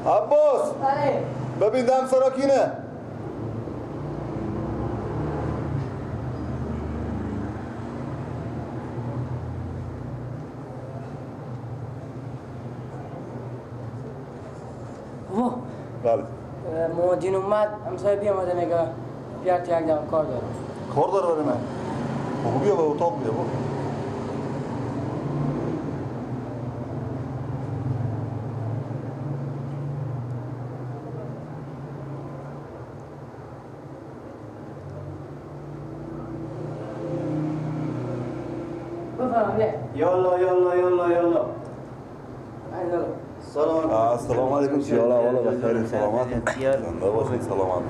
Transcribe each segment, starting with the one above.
عباس بله. ببین دم سراکینه. بله. مودین اومد همسایه بیامده میگه بیار یک دقیقه کار داره. کار داره برای من؟ بگو بیا به اتاق بیا. بفرمایید. یالا یالا یالا یالا. سلام السلام علیکم. یالا والا بخیر، سلامت. زنده باشید، سلامت.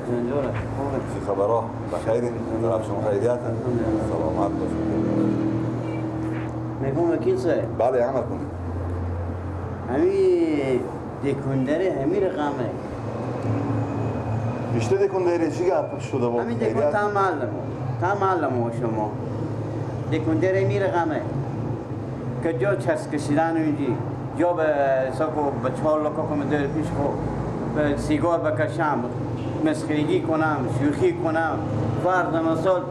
چه خبرها؟ بخیر، طرف شما خیریت؟ سلامت باشید. میگم وکیل صاحب. بله عمل کنید. همین دکوندره همین رقمه. بیشتر دکوندره چی گپ شده بود؟ همین دکون تا معلم. تا معلم شما. دکوندره می رقمه. که جا چسب کشیدن اینجی. یا به ساکو به چهار لکا کنم در پیش خو به سیگار بکشم، مسخرگی کنم، شوخی کنم. فرض مثال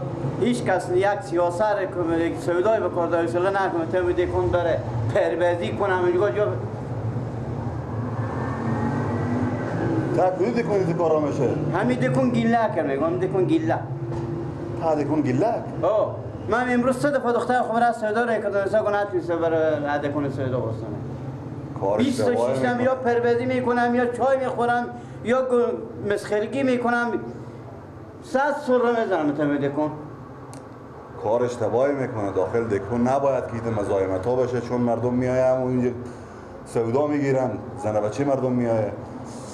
هیچ کس یک سیاست کنه، یک سودای به کار داره سلا نکنه، تو دکون داره پربازی کنم اینجا جا تا کدی دکون دی کارا میشه؟ همین دکون گیله کر میگم، دکون گیله. تا دکون گیله؟ او من امروز سه دفعه دختر خود را سودا رو کردم، ساکو نتونسته برای دکون سودا بستانه. 26 هم یا پروزی میکنم یا چای میخورم یا مسخرگی میکنم، 100 سر میزنم تا دکون. کار اشتباهی میکنه. داخل دکون نباید که مزاحمت ها باشه، چون مردم میایم و اینجا سودا میگیرن، زن بچه مردم میایه.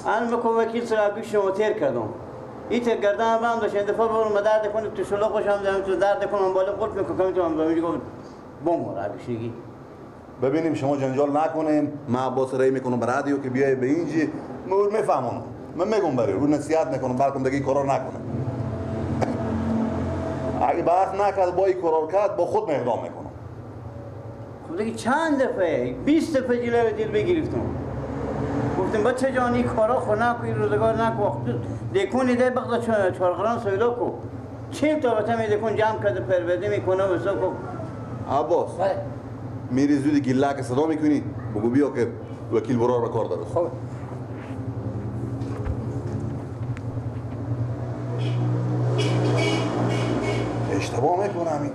الان میگم وکیل سر گوش شما تیر کردم. ایت گردن بند داشت، این دفعه برم درد کنه تو شلوغ باشم، تو درد کنم بالا قلپ میکنم، تو هم میگم بمور گوشگی. ببینیم شما جنجال نکنیم. من عباس رای میکنم به رادیو که بیای به اینجی، من میفهمم، من میگم برای رو نصیحت میکنم برکم دیگه این کارا نکنه. اگه بحث نکرد با این کارا کرد با خود اقدام میکنم. خب دیگه چند دفعه 20 دفعه جلوی دل بگرفتم، گفتم بچه جان این کارا خو نکن، این روزگار نکن، دکونی ده بقدا چهار قران سودا کو 40 تا بتم دکون جمع کرده پرورده میکنه و سو کو. عباس میری زودی گیله که صدا میکنی بگو بیا که وکیل برار به کار داره. خب اشتباه میکنم. این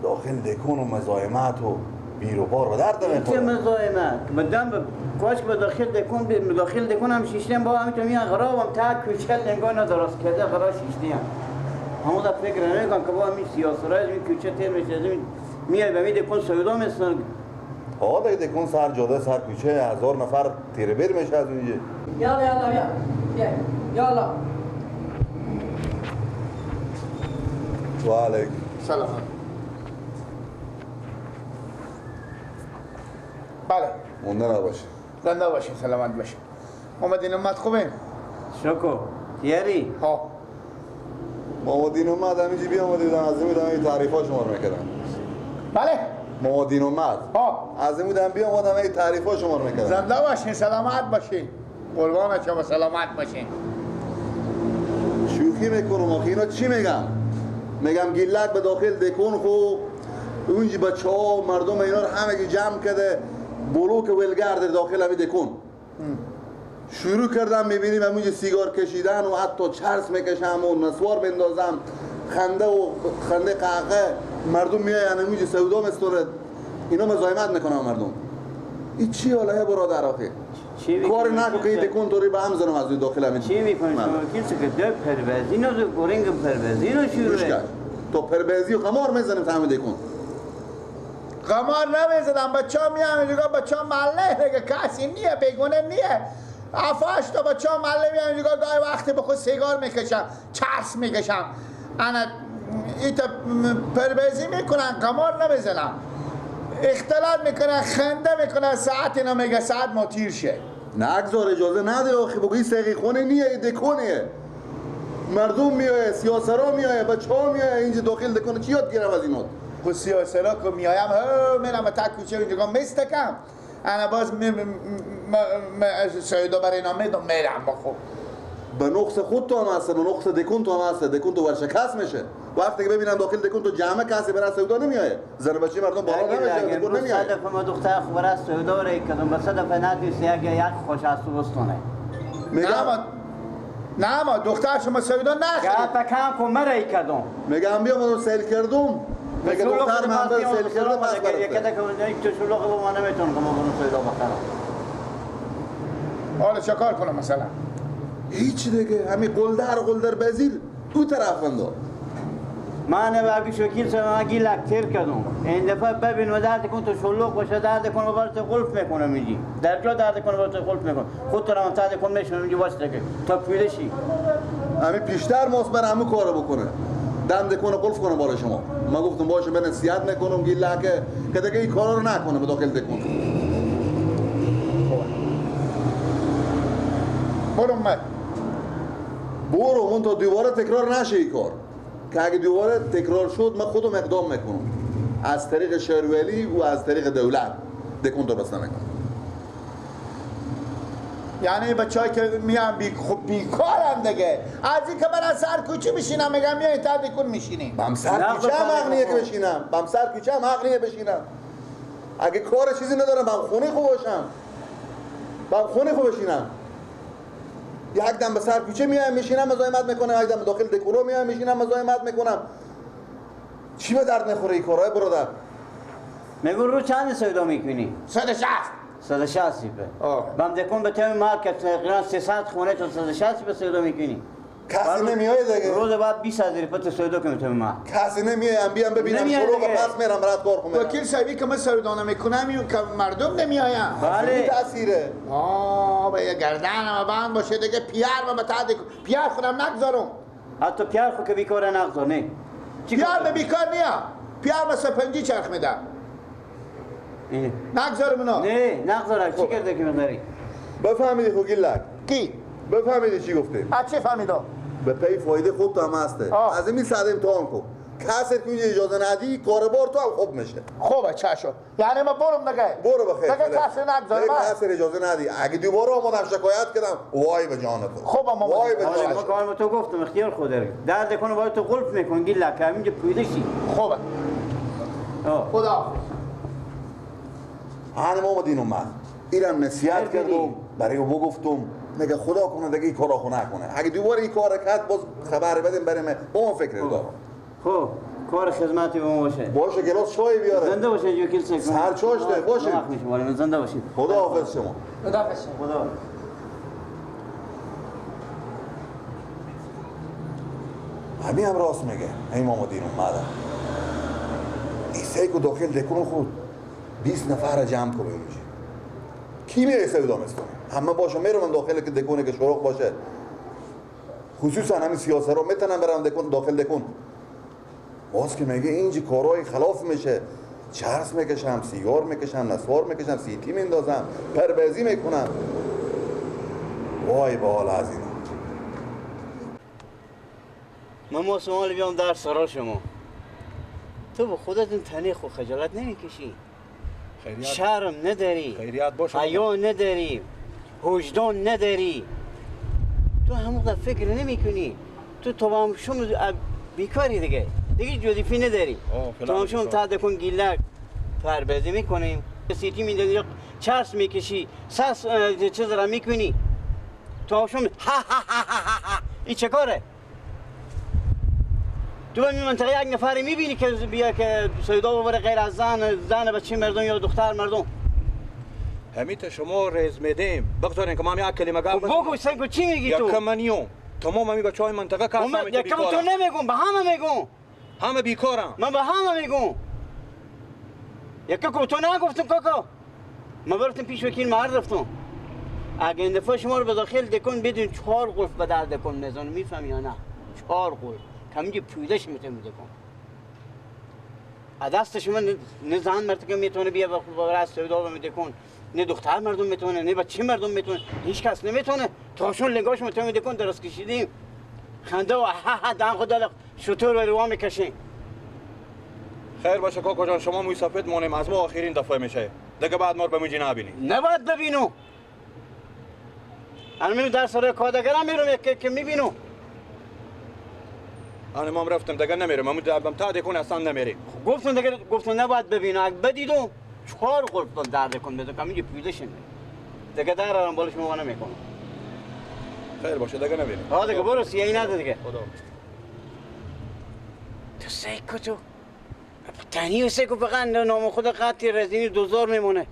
داخل دکون و مزاحمت و بیر و بار به درد نمیخوره. چه مزاحمت؟ مدام کاش به داخل دکون به داخل دکون هم شیشتیم با همینطور میان غرابم تا کوچل انگار درست کرده غرا شیشتیم. همون دا فکر نمیکنم که با همین سیاسرای از این کوچه تیر میشه میای به می دکون سودا میسن. آقا دیگه دکون سر جاده سر کوچه 1000 نفر تیر بیر میشه از اونجا. یالا یالا بیا بیا یالا. و علیکم سلام. بله مونده نباشه. زنده باشین، سلامت باشین. محمدین اومد خوبه؟ شکر. تیاری؟ ها. محمدین اومد همینجی بیامده بودن از این بودم این تعریف ها شما رو میکردن. بله؟ محمدین اومد. ها. از این بودم بیامدم این تعریف ها شما رو میکردن. زنده باشین، سلامت باشین. قربان شما، سلامت باشین. شوخی میکنم آخه اینا چی میگم؟ میگم گیلک به داخل دکون خو اونجی بچه ها مردم اینا رو همه جمع کرده بلوک ولگرد داخل همی دکون شروع کردم. میبینیم همونجا سیگار کشیدن و حتی چرس میکشم و نسوار بندازم، خنده و خنده قهقه مردم میاین همونجا سودا میستونه. اینا مزاحمت میکنن مردم. این چی حالا برادر آخه؟ کار نکن که این دکون توری به هم زنم از این داخل همین. چی میکنی شما؟ کیسه که ده پروزی نو گورنگ پروزی نو شروع تو پروزی و قمار میزنیم تا همین دکون. قمار نمیزدم، بچه ها میام اینجا، بچه ها محله دیگه کسی نیه، بیگونه نیه. افاش تا بچه ها محله میام اینجا، گاهی وقتی به خود سیگار میکشم، چرس میکشم، انا ایتا پروزی میکنن، قمار نمیزنم، اختلاط میکنن، خنده میکنن، ساعت اینا میگه ساعت ما تیر شه. نگذار، اجازه نده آخه. بگو این سقی خونه نیه، این دکونه. مردم میایه، سیاسرا میایه، بچه ها میایه اینجا داخل دکونه. چی یاد گیرم از اینا؟ خب سیاسرا که میایم میرم تا کوچه اینجا مستکم انا باز سودا برای اینا میدم میرم با خود. به نقص خود تو هم هسته، به نقص دکون تو هم هسته، دکون تو ورشکست میشه. وقتی که ببینم داخل دکون تو جمع کسی برای سودا نمیایه، زن بچه مردم بالا نمیشه، دکون نمیایه. صد دفعه ما دختر خو برای سودا ری کردم، به صد دفعه ندیست یک خوش از تو بستونه. میگم نه ما دختر شما سودا نخرید. گپ کم کن من ری کردم. میگم بیا من سیل کردم. میگه دختر من بر سیل کردم پس برفته. یک دفعه یک تو شلوغ با من نمیتونم که ما برم سودا بخرم. حالا چه کار کنم مثلا؟ هیچ دیگه، همین قلدر بزیر دو طرف بنده. من اگه وکیل شدم من گیلک تیر کردم. این دفعه ببین و درد کن تو شلوغ باشه، درد کن و برات قلف میکنم اینجی. در جا درد کن و برات قلف میکنم. خودت رو هم درد کن میشم اینجی واسه دیگه تا پیدا شی. همین پیشتر ماست بر همون کارو بکنه. دم دکون قلف کنه بالا شما. ما گفتم باشه من نصیحت میکنم گیلک که دیگه این کارا رو نکنه به داخل دکون. برو من. برو اون تا دوباره تکرار نشه این کار. که اگه دوباره تکرار شد من خودم اقدام میکنم از طریق شهرولی و از طریق دولت دکون تو بسته میکنم. یعنی بچه‌ای که میان خب بیکارم دیگه، از این که من از سر کوچه میشینم میگم میای تا دکون میشینیم. بم سر کوچه هم حق نیه که بشینم، بم سر کوچه هم حق نیه بشینم. اگه کار چیزی ندارم بم خونه خو باشم، بم خونه خو بشینم. یک دم به سر کوچه میایم میشینم مزاحمت میکنم، یک دم داخل دکورو میایم میشینم مزاحمت میکنم. چی به درد میخوره این کارهای برادر؟ میگو رو چند سودا میکنی؟ 160. 160 به. بم دکون به تیم مارکت تقریبا 300 خونه تو 160 به سودا میکنی. کسی نمیای دیگه. روز بعد 20000 روپیه تو سودا کنی تو ما. کسی نمیای بیام ببینم شروع پس میرم برات کار کنم. وکیل صاحبی که من سودا نمیکنم این که مردم نمیایم. بله تاثیره. به گردنم بند باشه دیگه، پیر ما به پیر خودم نگذارم. حتی پیر خو که بیکار نگذار نه. پیر به بیکار نیا. پیر ما سپنجی چرخ میده. نگذارم اونا. نه نگذارم. چی کرده که میذاری؟ بفهمیدی خو گیلک. کی؟ بفهمیدی چی گفتیم؟ از چه فهمیدم؟ به پی فایده خود تو هم هسته. از این صد امتحان کن. کسی که اجازه ندی کاربار تو هم خوب میشه. خوبه چه شد؟ یعنی ما برم دیگه. برو بخیر. دیگه کسی نگذار. کسی اجازه ندی. اگه دوباره آمدم شکایت کردم وای به جان تو. خوبه ما وای به جان. ما کارم تو گفتم اختیار خود داری. درد کنه باید تو قلف میکن گیلک همینجا پیدا شی. خوبه. خدا. هر ما اومدین اومد. ایران نصیحت کردم برای او گفتم میگه خدا کنه دیگه این کارا خو نکنه. اگه دوباره این کار کرد باز خبر بدیم برای من. با اون فکر دارم. خب کار خدمتی به ما باشه. باشه گلاس چای بیاره. زنده باشه وکیل صاحب. سر چاش ده باشه. زنده باشید. خدا حافظ شما. خدا حافظ شما. خدا. همین هم راست میگه. امام دین اومده. ایسه که داخل دکون خود 20 نفر جمع کنه اینجا. کی میره سودا میستونه؟ همه باشم میرم داخل که دکونه که شروع باشه. خصوصا همین سیاست رو میتونم برم دکون داخل دکون. باز که میگه اینجا کارهای خلاف میشه، چرس میکشم، سیگار میکشم، نسوار میکشم، سیتی میندازم، پربازی میکنم. وای به حال از اینا. من موسمال بیام در سرا شما. تو به خودت این تنی خو خجالت نمیکشی؟ شرم نداری، خیریت باشه، حیا نداری، وجدان نداری. تو همون فکر نمیکنی. تو هم شم بیکاری دیگه، دیگه وظیفه نداری. تو هم شم تا دکون گیلک پربازی میکنیم، سیتی میندازی، چرس میکشی، ساس چیز را میکنی. تو هم شم ها ها ها ها ها. این چه کاره؟ تو به منطقه یک نفری میبینی که بیا که سودا ببره غیر از زن بچه مردم یا دختر مردم. همیت شما ریز میدیم بگذارین که ما هم یک کلمه گپ بگو. سنگو چی میگی تو؟ یک منیوم تمام همی بچه های منطقه که هستم یکم تو نمیگم، به همه میگم. همه بیکارم. من به همه میگم. یکم تو نگفتم کاکا. ما برفتم پیش وکیل مرد رفتم. اگه این دفعه شما رو به داخل دکون بدون 4 قلف به در دکون میزنم، میفهمی یا نه؟ 4 قلف کمی پیداش میتونم دکون. دست شما نه زن مرد که میتونه بیا بر سودا به دکون، نه دختر مردم میتونه، نه بچه مردم میتونه، هیچ کس نمیتونه. تاشون لنگاش میتونه دکون درست کشیدیم. خنده و ها ها دهن خود شطور و روا میکشیم. خیر باشه کاکا جان، شما موی سفید مونیم، از ما آخرین دفعه میشه. دیگه بعد ما رو به موجی نبینی. نباید ببینو. الان میرم در سرای کادگرم میرم یک که میبینو. انا مام رفتم دیگه نمیرم، امو تا دکون اصلا نمیریم. گفتم دیگه، گفتم نباید ببینو. اگه بدیدو چهار قلب در دکون بده که میگه پیده شنه. دیگه در الان بالش ما نمیکنم. خیر باشه دیگه نمیریم. ها دیگه برو سیایی نده دیگه. خدا. تو سیکو تو تنی و سیکو فقط نام خود قطعی رزینی دوزار میمونه.